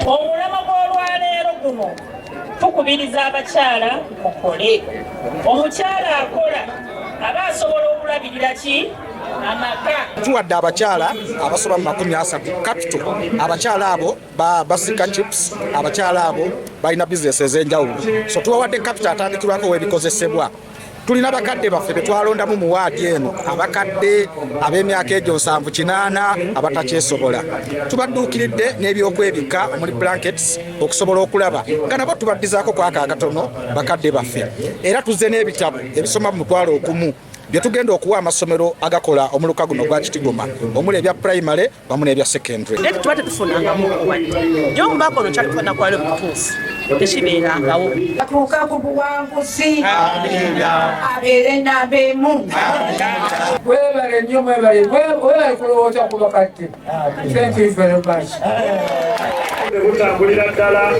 Omulamwa gw'olwaleero guno tukubiriza abakyala mukole. Omukyala akola aba asobola okulabirira ki amaka. Tuwadde abakyala abasoba mu 30 capital. Abakyala abo basika chips, abakyala abo balina bizinesi ez'enjawulo, so tubawadde capital atandikirwako webikozesebwa. Tulina bakadde baffe betwalondamu mu waadi eno, abakadde ab'emyaka egyo 70, 80 abatakyesobola. Tubadduukiridde n'ebyokwebikka omuli blankets okusobola okulaba nga nabo tubaddizaako kwaka akatono bakadde baffe. Era tuzze n'ebitabo ebisoma mu 10,000 bye tugenda okuwa amasomero agakola omuluka guno gwa Kitigoma, omuli ebya primary wamu n'ebya secondary. Naye tuba tetufunangamu wadde naye omubaka ono kyatufaana kwali obutuufu tekibeerangawo. Atuuka ku buwanguzi, abeere namba emu. Mwebale nnyo, mwebale, mwebale kulowooza ku bakadde. Thank you very much. Butambulira ddala.